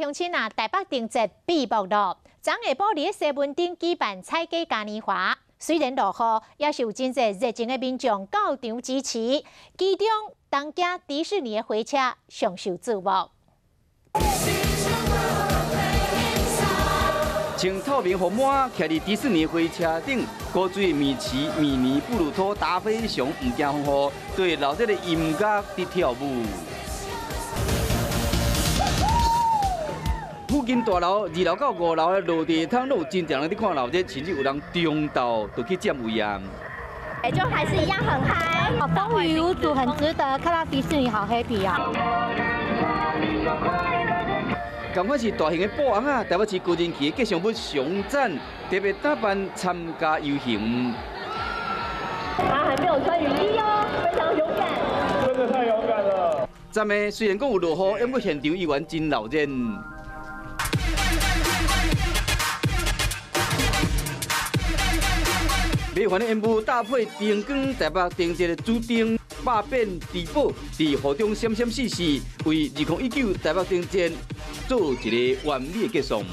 鄉親啊，台北燈節閉幕囉。昨下晡佇西門町舉辦踩街嘉年華，雖然落雨，也是有真濟熱情的民眾到場支持。其中，東京迪士尼的火車上受矚目。穿透明服滿，徛佇迪士尼火車頂，高水米奇、米妮、布魯托、達菲熊，毋驚風雨，對鬧熱的音樂佇跳舞。附近大樓2樓到5樓的落地窗，攏有真濟人佇看鬧熱，甚至有人中晝就去佔位啊。就還是一樣很嗨，風雨無阻，很值得，看到迪士尼好 happy 啊！仝款是大型的布紅仔，台北市高人氣的吉祥物熊讚，特別打扮參加遊行。他還沒有穿雨衣哦，非常勇敢。真的太勇敢了。昨暝雖然講有落雨，不過現場依然真鬧熱。迷幻的煙霧搭配燈光，台北燈節的主燈百變珠寶，佇雨中閃閃爍爍，為2019台北燈節做一個完美的結束。